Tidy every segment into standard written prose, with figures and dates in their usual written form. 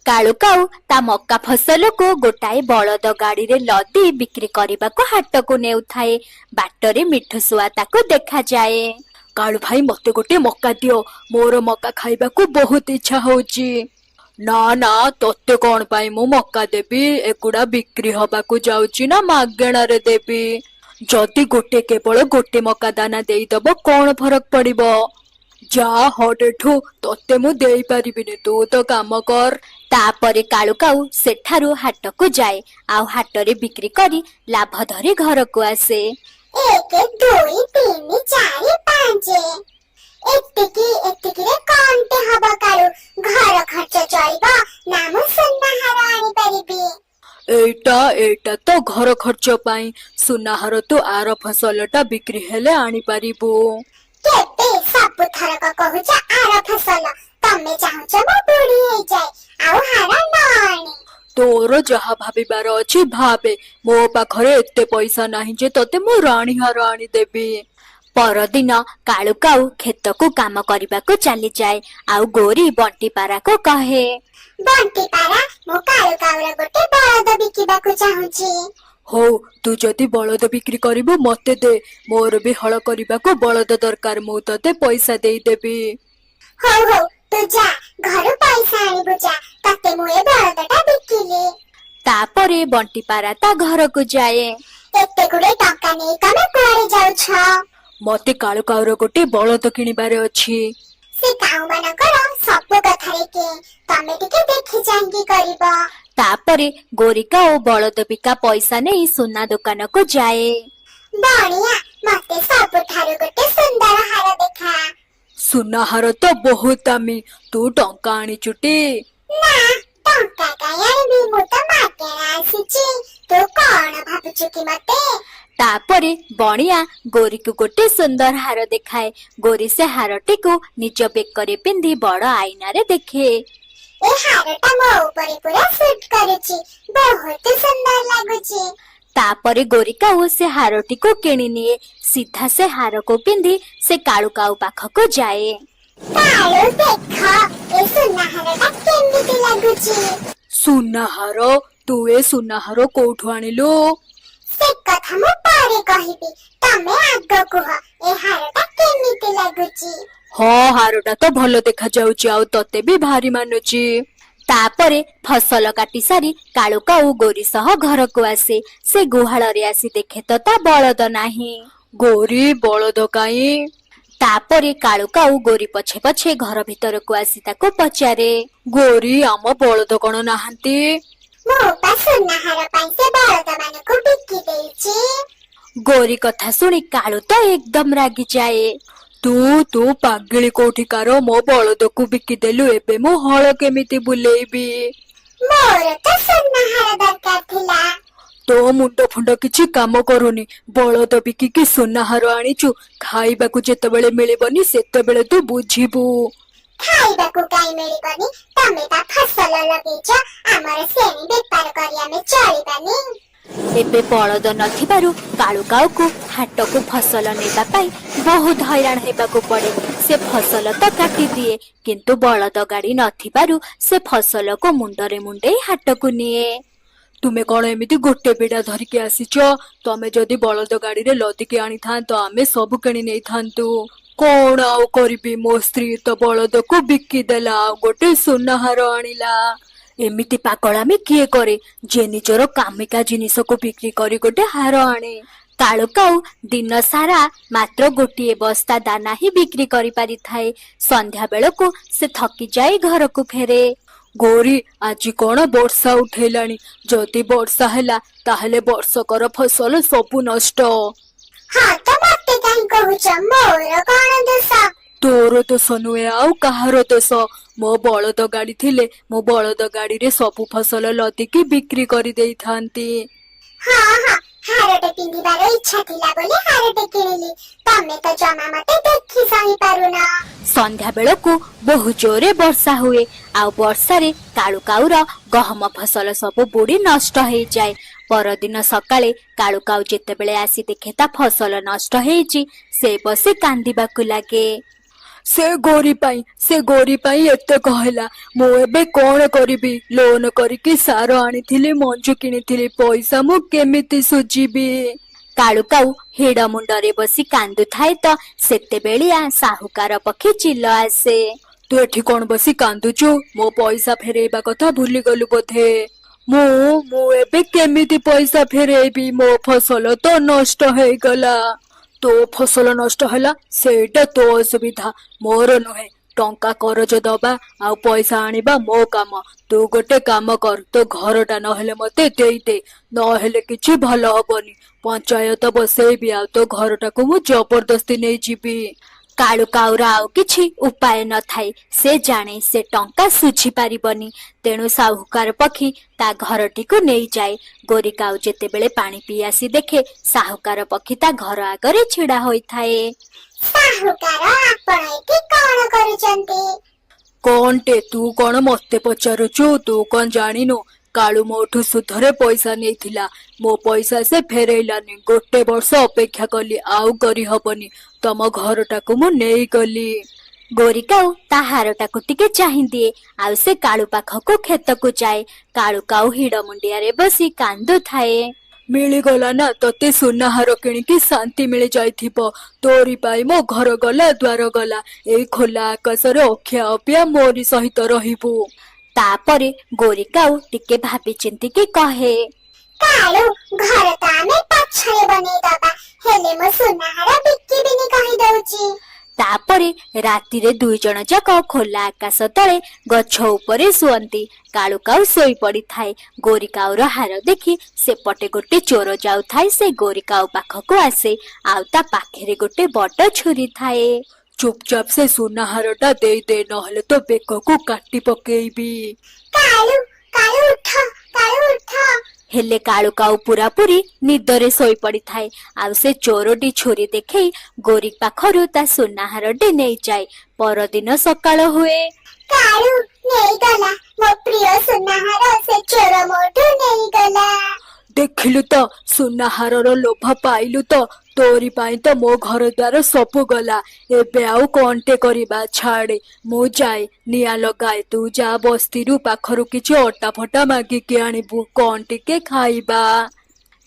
କାଳୁ କାଉ ତା ମକା ଫସଲକୁ ଗୋଟାଏ ବଳଦ ଗାଡ଼ିରେ ଲଦି ବିକ୍ରି କରିବାକୁ ହାଟକୁ ନେଉଥାଏ। ବାଟରେ ମିଠୁ ଶୁଆ ତାକୁ ଦେଖାଯାଏ। କାଳୁ ଭାଇ, ମତେ ଗୋଟେ ମକା ଦିଅ, ମୋର ମକା ଖାଇବାକୁ ବହୁତ ଇଚ୍ଛା ହଉଛି। ନା ନା, ତତେ କଣ ପାଇଁ ମୁଁ ମକା ଦେବି? ଏଗୁଡା ବିକ୍ରି ହବାକୁ ଯାଉଛି ନା ମାଗେଣାରେ ଦେବି? ଯଦି ଗୋଟେ କେବଳ ଗୋଟେ ମକା ଦାନା ଦେଇଦବ, କଣ ଫରକ ପଡିବ? ଯା, ହଟ ଏଠୁ, ତତେ ମୁଁ ଦେଇପାରିବିନି, ତୁ ତ କାମ କର। ତାପରେ କାଳୁ କାଉ ସେଠାରୁ ହାଟକୁ ଯାଏ ଆଉ ହାଟରେ ବିକ୍ରି କରି ଲାଭ ଧରି ଘରକୁ ଆସେ। 1, 2, 3, 4, 5, ଏତିକି। ଏତିକିରେ କଣଟେ ହବ କାଳୁ? ଘର ଖର୍ଚ୍ଚ ଚଳିବ ନା ମୁଁ ସୁନାହାର ଆଣିପାରିବି? ଏଇଟା ତ ଘର ଖର୍ଚ୍ଚ ପାଇଁ। ସୁନାହାର ତୁ ଆର ଫସଲଟା ବିକ୍ରି ହେଲେ ଆଣିପାରିବୁ। କେବେ? ସବୁ ଥରକ କହୁଛ ଆର ଫସଲ। ତମେ ଚାହୁଁଛ ମୁଁ ବୁଢୀ ହେଇଯାଏ ଆଉ ହାର ନ ଆଣେ। ତୋର ଯାହା ଭାବିବାର ଅଛି ଭାବେ, ମୋ ପାଖରେ ଏତେ ପଇସା ନାହିଁ ଯେ ତତେ ମୁଁ ରାଣୀ ହାର ଆଣିଦେବି। ପରଦିନ କାଳୁ କାଉ କ୍ଷେତକୁ କାମ କରିବାକୁ ଚାଲିଯାଏ ଆଉ ଗୋରି ବଣ୍ଟି ପାରାକୁ କହେ, ବଣ୍ଟି ପାରା, ମୁଁ କାଳୁ କାଉର ଗୋଟେ ବଳଦ ବିକିବାକୁ ଚାହୁଁଛି। ହଉ, ତୁ ଯଦି ବଳଦ ବିକ୍ରି କରିବୁ ମତେ ଦେ, ମୋର ବି ହଳ କରିବାକୁ ବଳଦ ଦରକାର, ମୁଁ ତତେ ପଇସା ଦେଇଦେବି। ହଉ ହଉ, ତୁ ଯା, ଘରୁ ପଇସା ଆଣିବୁ, ଯା, ତତେ ମୁଁ ଏ ବଳଦଟା ବିକିଲି। ତାପରେ ବଣ୍ଟି ପାରା ତା ଘରକୁ ଯାଏ। ଏତେ ଗୁଡେ ଟଙ୍କା ନେଇ ତମେ କୁଆଡେ ଯାଉଛ? ମତେ କାଳୁ କାଉର ଗୋଟେ ବଳଦ କିଣିବାରେ ଅଛି। ସେ କାଉ ମାନଙ୍କର ସବୁ କଥାରେ କେ, ତମେ ଟିକେ ଦେଖି ଚାହିଁକି କରିବ। ତାପରେ ଗୋରିକା ଓ ବଳଦ ବିକା ପଇସା ନେଇ ସୁନା ଦୋକାନକୁ ଯାଏ। ବଣିଆ, ମତେ ସବୁଠାରୁ ଗୋଟେ ସୁନ୍ଦର ହାର ଦେଖା। ସୁନା ହାର ତ ବହୁତ ଦାମୀ, ତୁ ଟଙ୍କା ଆଣିଚୁଟି? ନା, ଟଙ୍କା କାଇଁ ଆଣିବି? ମୁଁ ତ ମାଗଣା ଆସିଛି। ତୁ କଣ ଭାବୁଛୁ କି ମତେ? ତାପରେ ବଣିଆ ଗୋରିକୁ ଗୋଟେ ସୁନ୍ଦର ହାର ଦେଖାଏ। ଗୋରି ସେ ହାରଟିକୁ ନିଜ ବେକରେ ପିନ୍ଧି ବଡ ଆଇନାରେ ଦେଖେ। ଏ ହାରଟା ମୋ ଉପରେ ପୁରା ସୁଟ୍ କରୁଛି, ବହୁତ ସୁନ୍ଦର ଲାଗୁଛି। ତାପରେ ଗୋରି କାଉ ସେ ହାରଟିକୁ କିଣି ନିଏ। ସିଧା ସେ ହାରକୁ ପିନ୍ଧି ସେ କାଳୁ କାଉ ପାଖକୁ ଯାଏ। କାଳୁ, ଦେଖ, ଏ ସୁନା ହାରଟା କେମିତି ଲାଗୁଛି? ସୁନା ହାର? ତୁ ଏ ସୁନା ହାର କୋଉଠୁ ଆଣିଲୁ? ସେ କଥା ମୁଁ ପରେ କହିବି, ତମେ ଆଗ କୁହ ଏ ହାରଟା କେମିତି ଲାଗୁଛି? ହଁ, ହାରଟା ତ ଭଲ ଦେଖାଯାଉଛି ଆଉ ତତେ ବି ଭାରି ମାନୁଛି। ତାପରେ ଫସଲ କାଟି ସାରି କାଳୁ କାଉ ଗୋରି ସହ ଘରକୁ ଆସେ। ସେ ଗୁହାଳରେ ଆସି ଦେଖେ ତ ତା ବଳଦ ନାହିଁ। ଗୋରି, ବଳଦ କାଇଁ? ତାପରେ କାଳୁ କାଉ ଗୋରି ପଛେ ପଛେ ଘର ଭିତରକୁ ଆସି ତାକୁ ପଚାରେ, ଗୋରି, ଆମ ବଳଦ କଣ ନାହାନ୍ତି? ମୁଁ ପା ସୁନା ହାର ପାଇଁ ସେ ବଳଦ ମାନଙ୍କୁ ବିକି ଦେଇଛି। ଗୋରି କଥା ଶୁଣି କାଳୁ ତ ଏକଦମ ରାଗିଯାଏ। ତୁ ପାଗିଳି କୋଉଠିକାର, ମୋ ବଳଦକୁ ବିକିଦେଲୁ, ଏବେ ମୁଁ ହଳ କେମିତି ବୁଲେଇବି? ମୋର ତ ସୁନା ହାର ଦରକାର ଥିଲା। ତୋ ମୁଣ୍ଡ ଫୁଣ୍ଡ କିଛି କାମ କରୁନି। ବଳଦ ବିକିକି ସୁନା ହାର ଆଣିଛୁ, ଖାଇବାକୁ ଯେତେବେଳେ ମିଳିବନି ସେତେବେଳେ ତୁ ବୁଝିବୁ। ଖାଇବାକୁ କାଇଁ ମିଳିବନି? ତମେ ବା ଫସଲ ଲଗେଇଛ, ଆମର ସେଣି ବେପାର କରି ଆମେ ଚଳିବାନି? ଏବେ ବଳଦ ନଥିବାରୁ କାଳୁ କାଉକୁ ହାଟକୁ ଫସଲ ନେବା ପାଇଁ ବହୁତ ହଇରାଣ ହେବାକୁ ପଡେ। ସେ ଫସଲ ତ କାଟିଦିଏ, କିନ୍ତୁ ବଳଦ ଗାଡି ନଥିବାରୁ ସେ ଫସଲକୁ ମୁଣ୍ଡରେ ମୁଣ୍ଡେଇ ହାଟକୁ ନିଏ। ତୁମେ କଣ ଏମିତି ଗୋଟେ ବିଡା ଧରିକି ଆସିଛ? ତମେ ଯଦି ବଳଦ ଗାଡିରେ ଲଦିକି ଆଣିଥାନ୍ତ, ଆମେ ସବୁ କିଣି ନେଇଥାନ୍ତୁ। କଣ ଆଉ କରିବି, ମୋ ସ୍ତ୍ରୀ ତ ବଳଦକୁ ବିକିଦେଲା ଆଉ ଗୋଟେ ସୁନାହାର ଆଣିଲା। ଏମିତି ପାଗଳାମି କିଏ କରେ, ଯେ ନିଜର କାମିକା ଜିନିଷକୁ ବିକ୍ରି କରି ଗୋଟେ ହାର ଆଣେ? କାଳୁ କାଉ ଦିନ ସାରା ମାତ୍ର ଗୋଟିଏ ବସ୍ତା ଦାନା ହିଁ ବିକ୍ରି କରିପାରିଥାଏ। ସନ୍ଧ୍ୟା ବେଳକୁ ସେ ଥକି ଯାଇ ଘରକୁ ଫେରେ। ଗୋରି, ଆଜି କଣ ବର୍ଷା ଉଠେଇଲାଣି, ଯଦି ବର୍ଷା ହେଲା ତାହେଲେ ବର୍ଷକର ଫସଲ ସବୁ ନଷ୍ଟ। ହଁ ତ, ମତେ କାହିଁ କହୁଛ? ମୋର କଣ ଦୋଷ? ତୋର ଦୋଷ ନୁହେଁ ଆଉ କାହାର ଦୋଷ? ମୋ ବଳଦ ଗାଡି ଥିଲେ ମୁଁ ବଳଦ ଗାଡିରେ ସବୁ ଫସଲ ଲଦିକି ବିକ୍ରି କରିଦେଇଥାନ୍ତି। ହଁ ହଁ, ହାରଟେ ପିନ୍ଧିବାର ଇଚ୍ଛା ଥିଲା ବୋଲି ହାରଟେ କିଣିଲି। ତମେ ତ ଜମା ମତେ ଦେଖି ସହି ପାରୁନ। ସନ୍ଧ୍ୟା ବେଳକୁ ବହୁ ଜୋରେ ବର୍ଷା ହୁଏ ଆଉ ବର୍ଷାରେ କାଳୁ କାଉର ଗହମ ଫସଲ ସବୁ ବୁଡି ନଷ୍ଟ ହେଇଯାଏ। ପରଦିନ ସକାଳେ କାଳୁ କାଉ ଯେତେବେଳେ ଆସି ଦେଖେ ତା ଫସଲ ନଷ୍ଟ ହେଇଛି, ସେ ବସି କାନ୍ଦିବାକୁ ଲାଗେ। ସେ ଗୋରି ପାଇଁ, ସେ ଗୋରି ପାଇଁ ଏତକ ହେଲା। ମୁଁ ଏବେ କଣ କରିବି? ଲୋନ କରିକି ସାର ଆଣିଥିଲି, ମଞ୍ଜି କିଣିଥିଲି, ପଇସା ମୁଁ କେମିତି ସୁଝିବି? କାଳୁ କାଉ ହିଡ ମୁଣ୍ଡରେ ବସି କାନ୍ଦୁଥାଏ ତ ସେତେବେଳିଆ ସାହୁକାର ପକ୍ଷୀ ଚିଲ ଆସେ। ତୁ ଏଠି କଣ ବସି କାନ୍ଦୁଛୁ? ମୋ ପଇସା ଫେରେଇବା କଥା ଭୁଲିଗଲୁ ବୋଧେ? ମୁଁ ଏବେ କେମିତି ପଇସା ଫେରେଇବି? ମୋ ଫସଲ ତ ନଷ୍ଟ ହେଇଗଲା। ତୋ ଫସଲ ନଷ୍ଟ ହେଲା, ସେଇଟା ତୋ ଅସୁବିଧା, ମୋର ନୁହେଁ। ଟଙ୍କା କରଜ ଦବା ଆଉ ପଇସା ଆଣିବା ମୋ କାମ। ତୁ ଗୋଟେ କାମ କର, ତୋ ଘରଟା ନହେଲେ ମତେ ଦେଇଦେ, ନହେଲେ କିଛି ଭଲ ହବନି। ପଞ୍ଚାୟତ ବସେଇବି ଆଉ ତୋ ଘରଟାକୁ ମୁଁ ଜବରଦସ୍ତି ନେଇଯିବି। କାଳୁ କାଉର ଆଉ କିଛି ଉପାୟ ନଥାଏ। ସେ ଜାଣେ ସେ ଟଙ୍କା ଶୁଝି ପାରିବନି, ତେଣୁ ସାହୁକାର ପକ୍ଷୀ ତା ଘରଟିକୁ ନେଇଯାଏ। ଗୋରି କାଉ ଯେତେବେଳେ ପାଣି ପିଇ ଆସି ଦେଖେ, ସାହୁକାର ପକ୍ଷୀ ତା ଘର ଆଗରେ ଛିଡା ହୋଇଥାଏ। ସାହୁକାର, ଆପଣ ଏଠି କଣ କରୁଛନ୍ତି? କଣଟେ, ତୁ କଣ ମତେ ପଚାରୁଛୁ? ତୁ କଣ ଜାଣିନୁ, କାଳୁ ମୋଠୁ ସୁଧରେ ପଇସା ନେଇଥିଲା। ମୋ ପଇସା ସେ ଫେରେଇଲାନି। ଗୋଟେ ବର୍ଷ ଅପେକ୍ଷା କଲି, ଆଉ କରିହବନି। ତମ ଘରଟାକୁ ମୁଁ ନେଇଗଲି। ଗୋରି କାଉ ତା ହାରଟାକୁ ଟିକେ ଚାହିଁ ଦିଏ ଆଉ ସେ କାଳୁ ପାଖକୁ କ୍ଷେତକୁ ଯାଏ। କାଳୁ କାଉ ହିଡ ମୁଣ୍ଡିଆରେ ବସି କାନ୍ଦୁଥାଏ। ମିଳିଗଲା ନା ତତେ ସୁନା ହାର କିଣିକି ଶାନ୍ତି ମିଳି ଯାଇଥିବ। ତୋରି ପାଇଁ ମୋ ଘର ଗଲା, ଦ୍ୱାର ଗଲା। ଏଇ ଖୋଲା ଆକାଶରେ ଅଖିଆ ଅପିଆ ମୋରି ସହିତ ରହିବୁ। ତାପରେ ଗୋରି କାଉ ଟିକେ ଭାବି ଚିନ୍ତିକି କହେ, କାଳୁ, ଘର ତ ଆମେ ପଛରେ ବନେଇ ଦବା, ହେଲେ ମୋ ସୁନାହାର ବିକିବିନି, କହିଦଉଛି। ତାପରେ ରାତିରେ 2 ଜଣ ଯାକ ଖୋଲା ଆକାଶ ତଳେ ଗଛ ଉପରେ ଶୁଅନ୍ତି। କାଳୁ କାଉ ଶୋଇ ପଡିଥାଏ। ଗୋରି କାଉର ହାର ଦେଖି ସେପଟେ ଗୋଟେ ଚୋର ଯାଉଥାଏ। ସେ ଗୋରି କାଉ ପାଖକୁ ଆସେ ଆଉ ତା ପାଖରେ ଗୋଟେ ବଡ ଛୁରୀ ଥାଏ। ଚୁପଚାପ ସେ ସୁନା ହାରଟା ଦେଇଦେ, ନହେଲେ ତୋ ବେକକୁ କାଟି ପକେଇବି। କାଳୁ, କାଳୁ ଉଠ, କାଳୁ ଉଠ। ହେଲେ କାଳୁ କାଉ ପୁରାପୁରି ନିଦରେ ଶୋଇ ପଡିଥାଏ ଆଉ ସେ ଚୋରଟି ଛୁରୀ ଦେଖେଇ ଗୋରି ପାଖରୁ ତା ସୁନା ହାରଟି ନେଇଯାଏ। ପରଦିନ ସକାଳ ହୁଏ। କାଳୁ ନେଇଗଲା ମୋ ପ୍ରିୟ ସୁନାହାର, ସେ ଚୋର ମୋଠୁ ନେଇଗଲା। ଦେଖିଲୁ ତ, ସୁନା ହାରର ଲୋଭ ପାଇଲୁ ତ? ତୋରି ପାଇଁ ତ ମୋ ଘର ଦ୍ୱାର ସବୁ ଗଲା। ଏବେ ଆଉ କଣଟେ କରିବା? ଛାଡେ, ମୁଁ ଯାଏ ନିଆଁ ଲଗାଏ, ତୁ ଯା ବସ୍ତିରୁ ପାଖରୁ କିଛି ଅଟା ଫଟା ମାଗିକି ଆଣିବୁ, କଣ ଟିକେ ଖାଇବା।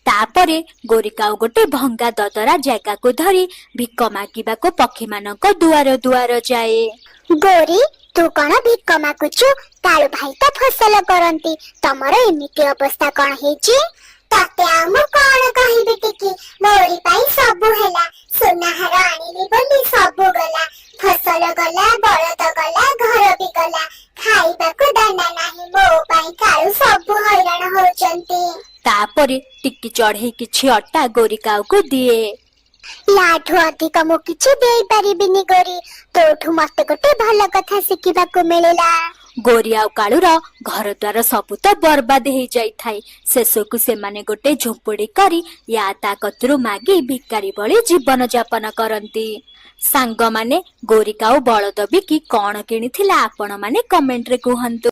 ତାପରେ ଗୋରି କାଉ ଗୋଟେ ଭଙ୍ଗା ଦଦରା ଜାଗାକୁ ଧରି ଭିକ ମାଗିବାକୁ ପକ୍ଷୀମାନଙ୍କ ଦୁଆର ଦୁଆର ଯାଏ। ଗୋରି, ତୁ କଣ ଭିକ ମାଗୁଛୁ? କାଳୁ ଭାଇ ତ ଫସଲ କରନ୍ତି, ତମର ଏମିତି ଅବସ୍ଥା କଣ ହେଇଛି? ତତେ ଆଉ ମୁଁ କଣ କହିବି ଟିକି, ମୋରି ପାଇଁ ସବୁ ହେଲା। ସୁନାହାର ଆଣିଲି ବୋଲି ସବୁ ଗଲା। ଫସଲ ଗଲା, ବଳଦ ଗଲା, ଘର ବି ଗଲା, ଖାଇବାକୁ ଦାନା ନାହିଁ। ମୋ ପାଇଁ କାଳୁ ସବୁ ହଇରାଣ ହଉଛନ୍ତି। ତାପରେ ଟିକି ଚଢେଇ କିଛି ଅଟା ଗୋରି କାଉକୁ ଦିଏ। ୟାଠୁ ଅଧିକ ମୁଁ କିଛି ଦେଇପାରିବିନି ଗୋରି। ତୋଠୁ ମତେ ଗୋଟେ ଭଲ କଥା ଶିଖିବାକୁ ମିଳିଲା। ଗୋରି ଆଉ କାଳୁର ଘର ଦ୍ୱାର ସବୁ ତ ବର୍ବାଦ ହେଇଯାଇଥାଏ। ଶେଷକୁ ସେମାନେ ଗୋଟେ ଝୁମ୍ପୁଡି କରି ୟା ତା କତିରୁ ମାଗି ଭିକାରୀ ଭଳି ଜୀବନ ଯାପନ କରନ୍ତି। ସାଙ୍ଗମାନେ, ଗୋରି କାଉ ବଳଦ ବିକି କଣ କିଣିଥିଲା, ଆପଣ ମାନେ କମେଣ୍ଟରେ କୁହନ୍ତୁ।